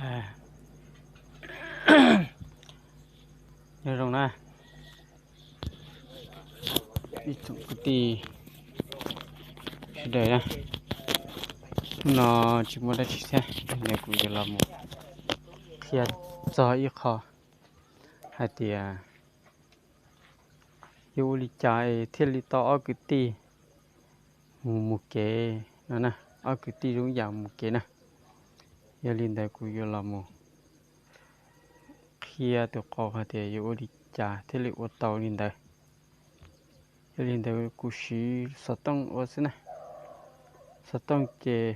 Nyob zoo na, ib tsoom kwv tij sawv daws na, hnub no tsis muaj dab tsi thiab, hnub no kuv yuav los mus qhia txog ib qho hais tias yuav ua li cas es thiaj li tau ob kwv tij mus mus kev no na, ob kwv tij zoo ib yam mus kev na. Yog li ntawd kuv yuav los mus qhia tus qauv hais tias yuav ua li cas thiaj li ua tau li ntawd. Yog li ntawd kuv siv xov tooj ua xwb na. Xov tooj ces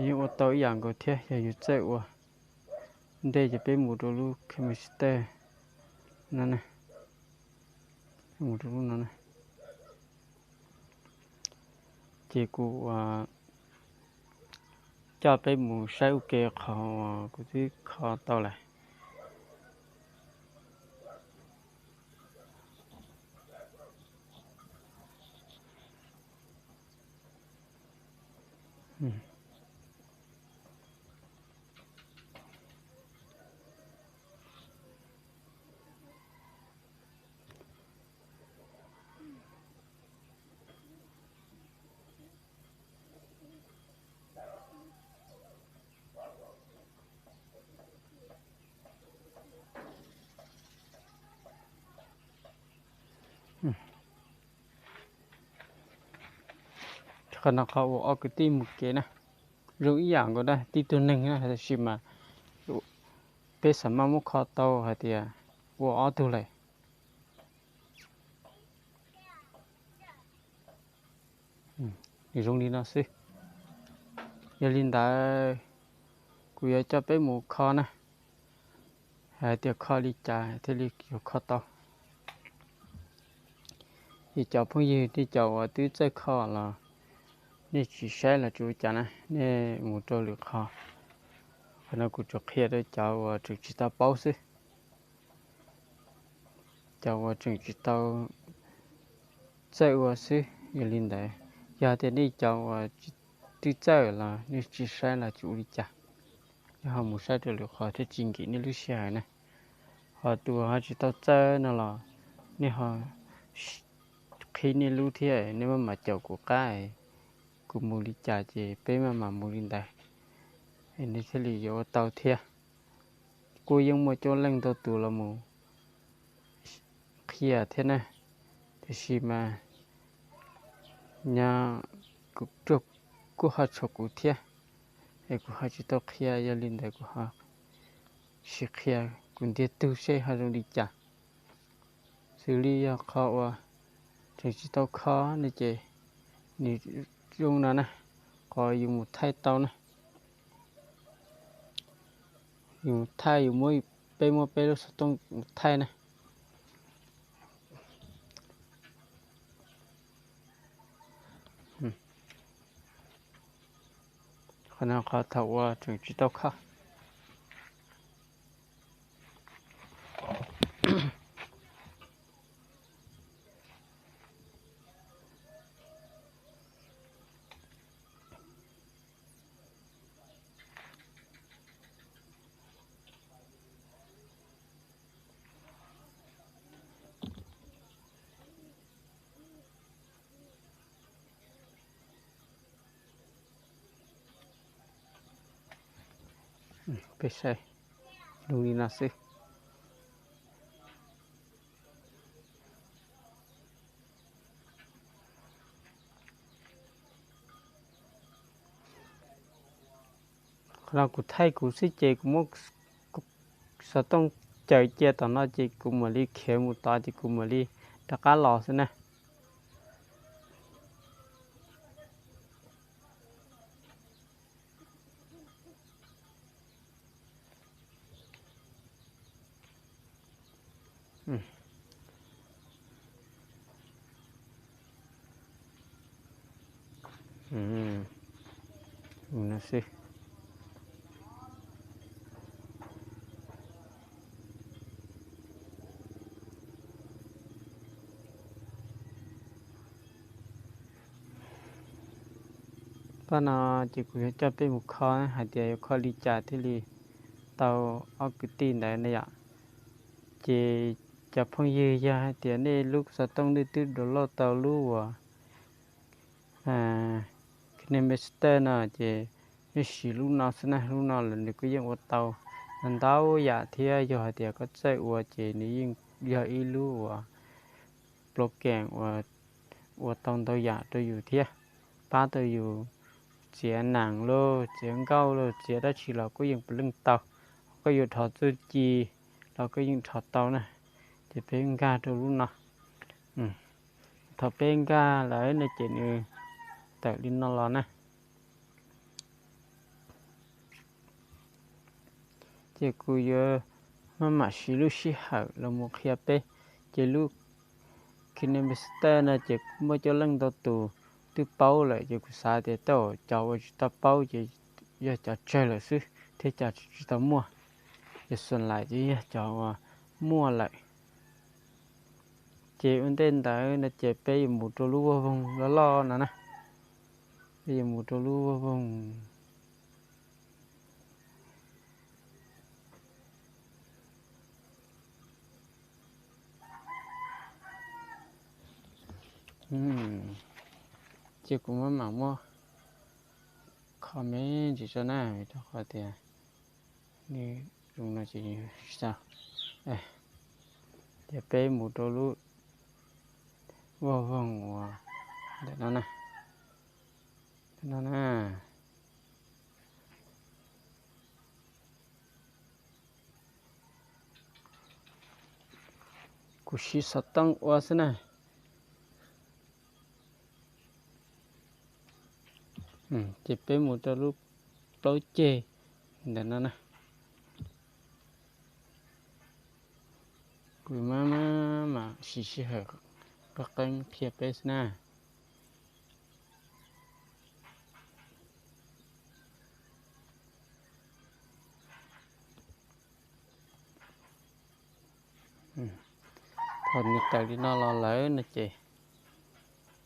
yeej ua tau ib yam nkaus thiab, yog yus txawj ua. Ntej ces peb mus rau lub Camtasia no na, mus rau lub no na. Ces kuv coj peb mus saib ua ke qhov uas kuv twb kho tau lawm. Qhov no qhov uas ob kwv tij mus kev na, zoo ib yam nkaus na, tib tug neeg na, tab sis mas peb xav maj muab kho tau hais tias ua ob tug lawm. Nws zoo li no xwb. Yog li ntawd, kuv yuav coj peb mus kho na, hais tias kho li cas thiaj li yuav kho tau. Ces cov phooj ywg nej cov uas twb txawj kho los nej tsis saib los tsis ua cas na, nej mus rau lwm qhov. Qhov no kuv tsuas qhia rau cov uas tseem tsis tau paub xwb, cov uas tseem tsis tau txawj ua xwb. Yog li ntawd, yog tias nej cov uas twb txawj los nej tsis saib los tsis ua li cas, nej ho mus saib rau lwm qhov thiaj tsis nkim nej lub sij hawm na. Ho tus ho tsis tau txawj no los nej ho qhib nej lub thiab, nej maj mam caum kuv qab, kuv mus li cas ces peb maj mam mus li ntawd, nej thiaj li yuav ua tau thiab. Kuj yeej muaj coob leej ntau tus los mus qhia thiab na, tiam sis mas nyob kuv ruaj kuj ho tshuav kuv thiab, es kuv ho tsis tau qhia, yog li ntawd kuv ho sim qhia kuv ntiag tug seb ho zoo li cas. Xws li yog qhov uas tseem tsis tau kho no ces nws zoo no na, qhov yus mus thaij tau na, yus mus thaij, yus muab, peb muab peb lub xov tooj mus thaij na. Qhov no qhov thaum uas tseem tsis tau kho. Peb saib zoo li no xwb. Qhov no kuv thaij kuv xwb ces kuv muab xov tooj caws cia tom no ces kuv mam li khiav mus tod ces kuv mam li rov qab los xwb na. Pab no ces kuv yuav coj peb mus kho hais tias yuav kho li cas thiaj li tau ob kwv tij ntawd na yom. Ces cov phooj ywg, yog hais tias nej lub xov tooj nej twb download tau lub uas KineMaster no ces nej siv lub no xwb na, lub no los nws kuj yeej ua tau ntau yam thiab. Yog hais tias koj txawj ua ces nws yeej yog ib lub uas program uas ua tau ntau yam rau yus thiab, pab tau yus txiav nas lauj, txiav nkauj lauj, txiav dab tsi los kuj yeej puav leej tau. Koj yuav dhos txuj ci los koj yeej dhos tau na. Ces peb nkag rau lub no. Thaum peb nkag lawm no ces nws tawm li no los na. Ces kuv yuav maj mam siv lub sij hawm los mus qhia peb. Ces lub KineMaster no ces kuj muaj coob leej ntau tus twb paub lawm, ces kuv xav tias tej zaum cov uas tsis tau paub ces yog cov tsawg lawm xwb thiab cov tsis tau muaj. Ces xus laim ces yog cov uas muaj lawm. Ces ua ntej ntawd no ces peb yuav mus rau lub vag voog loj loj no na. Peb yuav mus rau lub vag voog. Ces kuv maj mam muab kho me ntsis tso na, rau qhov tias nws zoo no ces tsis tau. Ces peb mus rau lub vag voog uas ntawm no na. Ntawm no na. Kuv siv xov tooj ua xwb na. Ces peb mus rau lub plaub ceg ntawm no na. Kuv maj mam siv sij hawm qeeb qeeb qhia peb xwb na. Thaum nws tawm li no los lawm no ces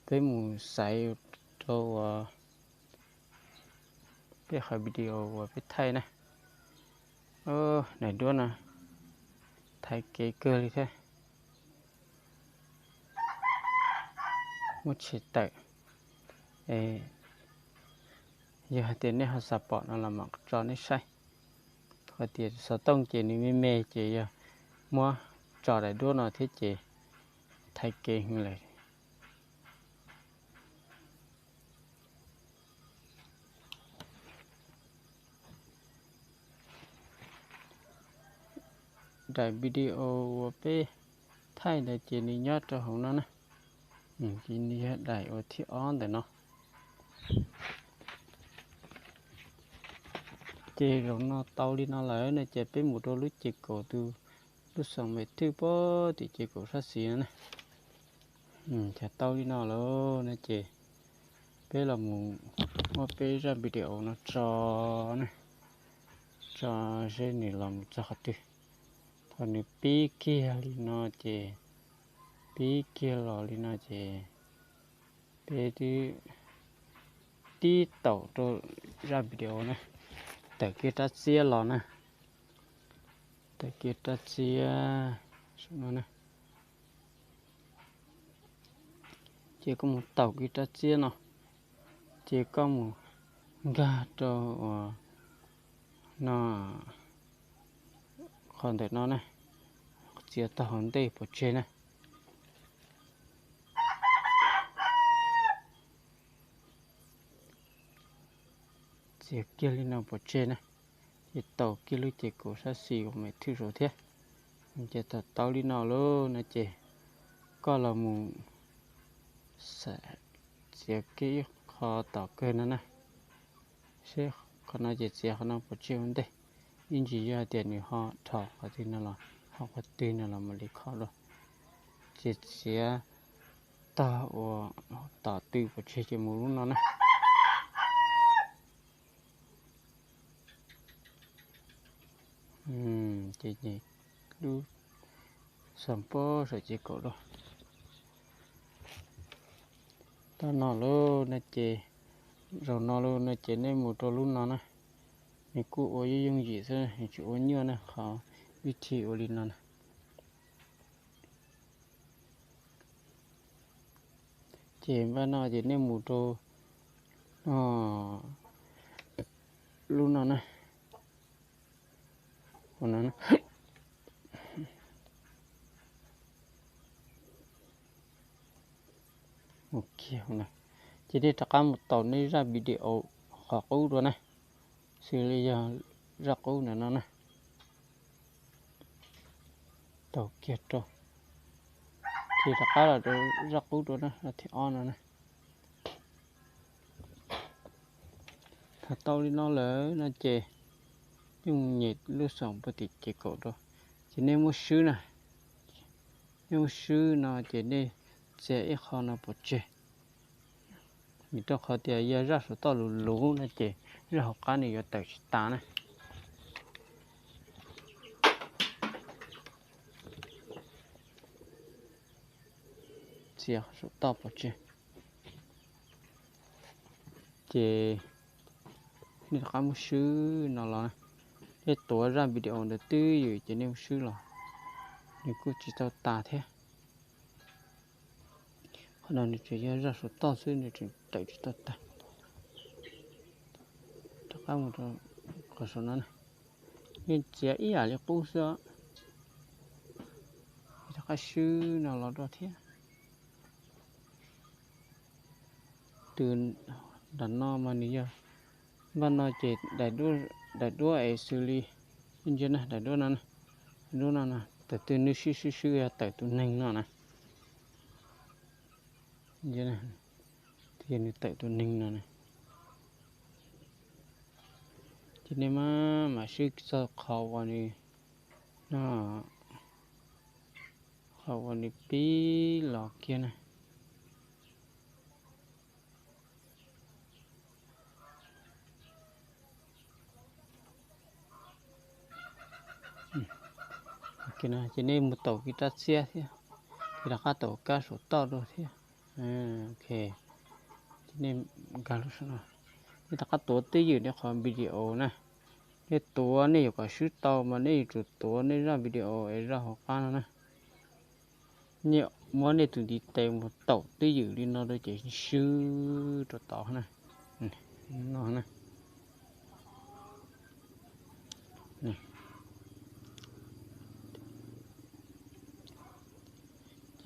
peb mus xaiv rau uas peb qhov video uas peb thaij na. Daim duab no thaiv kev kawg li thiab. Muab tshem tawm. Yog hais tias nej ho xav pom no los mam tso nej saib. Qhov tias xov tooj ces nws me me ces yog muab tso daim duab no thiab ces thaiv kev heev lawm. Daim video uas peb thaij ntawd ces nws nyob rau hauv no na. Ces nws yog daim uas thib ob ntawm no. Ces zaum no tau li no lawm no ces peb mus rau lub ces kaum tus, lub xoom me thwj pem tim ces kaum sab xis no na. Ces tau li no lawm no ces peb los mus muab peb zaj video no tso na, tso seb nws los mus txog qhov twg. Thaum nws pib kiag li no ces, pib kiag los li no ces peb twb tib taum rau zaj video na, tawm kiag rab txiab los na, tawm kiag rab txiab no na. Ces koj mus taum kiag rab txiab no, ces koj mus nkag rau uas no, qhov ntawm no na, txiav tau hauv ntej pov tseg na. Txiav kiag li no pov tseg na, ces taum kiag lub ces kaum sab xis kaum me thwj saud thiab. Ces thaum tau li no lawm no ces koj los mus txiav kiag ib qho tom kawg no na. Seb qhov no ces txiav qhov no pov tseg ua ntej. Ib ntsis yog hais tias nws ho dhos qhov twg no los, ho qhov twg no los mam li kho dua. Ces txiav tog uas tom tw pov tseg ces mus lub no na. Ces lub xom pob saum ces kaum dua. Tau no lawm no ces, zaum no lawm no ces nej mus rau lub no na. Nws kuj ua yooj yooj yim xwb, nws tsis ua nyuaj na, qhov vib thi ua li no na. Ces npaj no ces nej mus rau lub no na. Ces nej rov qab mus taus nej zaj video qhov qub dua na, xws li yog zaj qub ntawm no na. Taus kiag rau, ces rov qab los rau zaj qub dua na, zaj thib ob no na. Thaum tau li no lawm no ces nej mus nyem lub xom pua tim ces kaum rau, ces nej muab swb na. Nej muab swb no ces nej txiav ib qho no pov tseg, vim rau qhov tias yog zaj saum toj luv luv no ces zaj hauv qab nws yuav tawm tsis tas na. Txiav qhov saum toj pov tseg. Ces nej rov qab muab swb no los, nej tuav zaj video ntawd twj ywm ces nej muab swb los, nws kuj tsis tau tas thiab. Qhov no nws tseem yog zaj saum toj xwb, nws tseem tawm tsis tau tag. Rov qab mus rau qhov saum no, nej txiav ib yam li qub xwb os. Rov qab swb no los rau thiab. Tus nram no mas nws yog, npaj no ces daim duab es xws li, ntsia na, daim duab no, daim duab no no, thaum twg nws swb swb swb yog tawm tus neeg no na. Ntsia, twb yog nws tawm tus neeg no na. Ces nej mam mam swb txog qhov uas nws, no, qhov uas nws pib los kiag na. Ces nej mus taus kiag rab txiab thiab, ces rov qab taus kab saum toj dua thiab. Ok, ces nej nkag lub saum no, nej rov qab tuav twj ywm nej qhov video na. Nej tuav nej yuav kom swb tau mas nej yuav tsum tuav nej zaj video es zaj hauv qab no na. Nej muab nej tus ntiv tes mus taus twj ywm li no rau ces swb rau tod na. No na.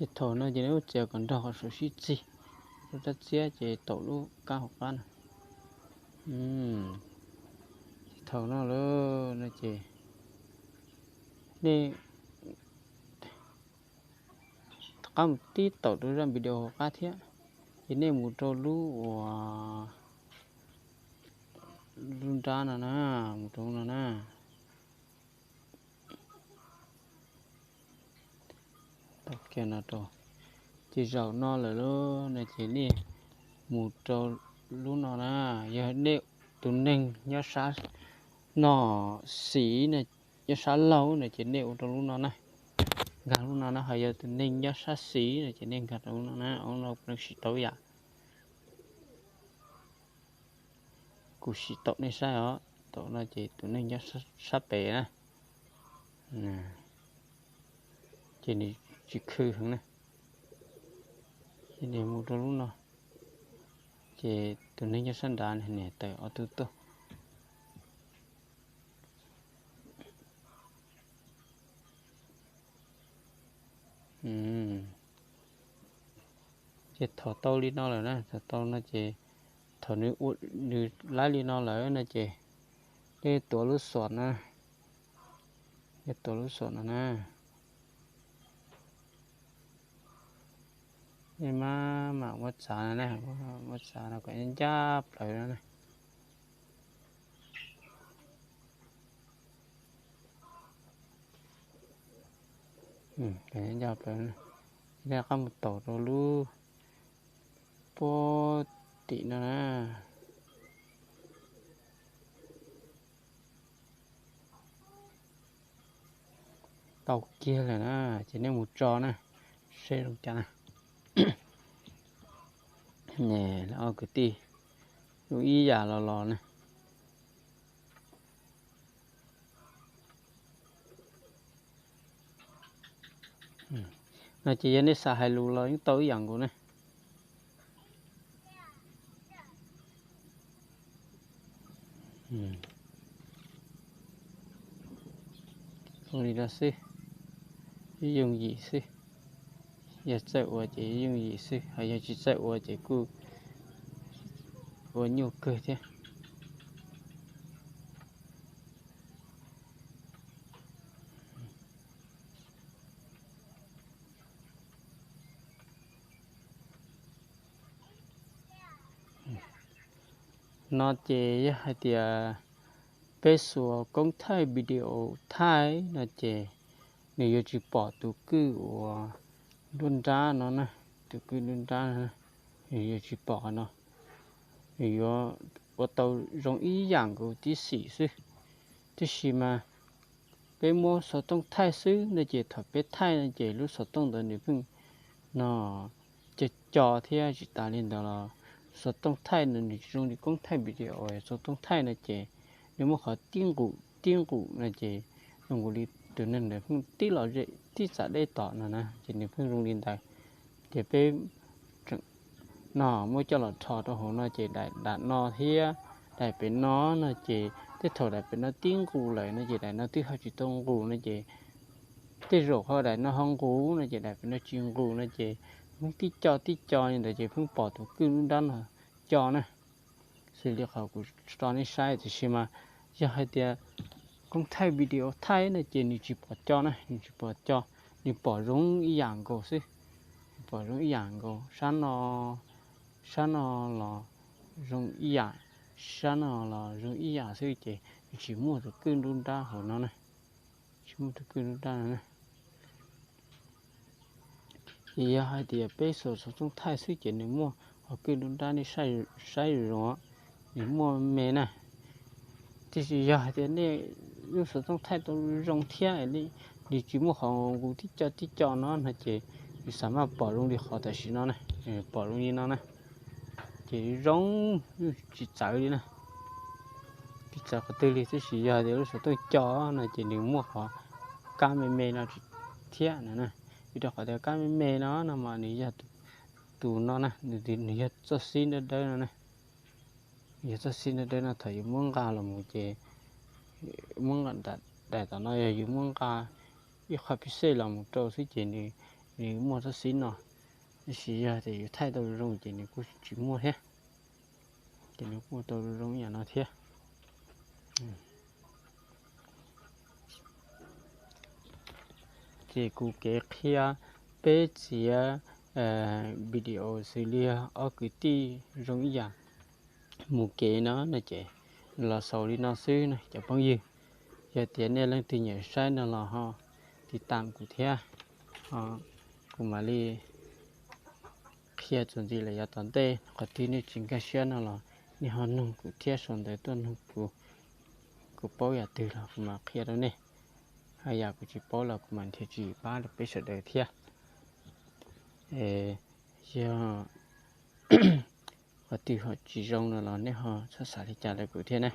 Ces thaum no ces nej ub txiav kom nrog qhov saum sib txig, rau rab txiab ces taus lub kab hauv qab no. Ces thaum no lawm no ces nej rov qab mus tib taum rau zaj video hauv qab thiab, ces nej mus rau lub uas lub nrab no na, mus rau no na. Tau kiag no rau, ces zaum no lawm lauj no ces nej mus rau lub no na, yog nej tus neeg nyob sab no xis, nyob sab laug no ces nej ua rau lub no na, nkag lub no na, ho yog tus neeg nyob sab xis no ces nej nkag rau lub no na, lub no kuv sim tau yam. Kuv sim taum nej saib os, taum no ces tus neeg nyob sab pem na, ces nws tsis khw heev na. Ces nws mus rau lub no, ces tus neeg nyob sab nrad niam tawm ob tug tuaj. Ces thaum tau li no lawm na, thaum tau no ces thaum nws ua, nws laib li no lawm no ces nej tuav lub xom na, nej tuav lub xom no na. Nej mam mam muab txav no na, muab txav no kom ncaj plaws no na. Ncaj plaws, nej rov qab mus taum rau lub puag tim no na. Tau kiag lawm na, ces nej mus tso na, seb zoo cas na. Ob kwv tij, zoo ib yam los los na. No ces yog nej xav hais lus los yeej tau ib yam nkaus ne. Zoo li no xwb, yooj yim xwb. Yog txawj ua ces yooj yim xwb, ho yog tsis txawj ua ces kuj ua nyuaj kawg thiab. No ces yog hais tias peb xuas koob thaij video thaij no ces nws yuav tsis pom tus kwj uas nruab nrab no na, tus kwj nruab nrab no, nws yuav tsis pom qhov no. Nws yuav ua tau zoo ib yam nkaus tib xim xwb. Tiam sis mas peb muab xov tooj thaij xwb no ces thaum peb thaij no ces lub xov tooj ntawd nws pheej no co co thiab. Tsis tas li ntawd los xov tooj thaij no nws tsis zoo li koob thaij video. Xov tooj thaij no ces nws muaj qhov tib nqus tib nqus no ces zoo nkaus li tus neeg ntawd pheej tib los ze tib txam deb tom no na, ces nws pheej zoo li ntawd. Ces peb no muab coj los rho rau hauv no ces daim no thiab daim pem no no ces tej thaum daim pem no tib nqus lawm no ces daim no twb ho tsis tau nqus no ces tej zaum ho daim no ho nqus no ces daim pem no tsis nqus no ces pheej tib co tib co li ntawd ces pheej pom tus kwj nruab nrab no co na. Xws li qhov kuv tso nej saib, tiam sis mas yog hais tias koob thaij video thaij no ces nws tsis pom co na, nws tsis pom co, nws pom zoo ib yam nkaus xwb. Nws pom zoo ib yam nkaus, sab no, sab no los zoo ib yam, sab no los zoo ib yam xwb ces nws tsis muaj tus kwj nruab nrab hauv no na. Tsis muaj tus kwj nruab nrab no na. Ces yog hais tias peb xuas xov tooj thaij xwb ces nws muaj qhov kwj nruab nrab, nej saib zoo zoo, nws muaj me na. Tiam sis yog hais tias nej lub xov tooj thaij tau zoo thiab nws tsis muaj qhov nqus tib co tib co no no ces nws xav mas pom zoo li qhov tam sim no na, pom zoo li no na. Ces zoo, tsis txawv li na, tsis txawv qhov twg li. Tiam sis yog tias lub xov tooj co no ces nws muaj qhov kab me me no thiab no na. Vim rau qhov tias kab me me no no mas nws yog tus no na, nws yog txoj xib dawb dawb no na. Nws yog txoj xib dawb dawb no, thaum yus muab nqa los mus ces muab nqa, daim tom no yog yus muab nqa ib qho pixel los mus rau xwb ces nws muaj txoj xib no. Tiam sis yog tias yus thaij tau zoo ces nws kuj tsis muaj thiab, ces nws kuj tau zoo ib yam no thiab. Ces kuv kev qhia peb txiav video xws li ob kwv tij zoo ib yam mus kev no no ces los xaus li no xwb na cov phooj ywg. Yog tias nej leej twg nyiam saib no los ho tiv tam kuv thiab, kuv mam li qhia txuas ntxiv lawm yav tom ntej. Qhov twg nej tsis nkag siab no los nej ho nug kuv thiab, sau ntawv tuaj nug kuv, kuv paub yam twg los kuv mam qhia rau nej. Hos yam kuv tsis paub los kuv mam nrhiav tswv yim pab rau peb sawv daws thiab. Yog qhov twg ho tsis zoo no los nej ho txhob xav li cas rau kuv thiab na.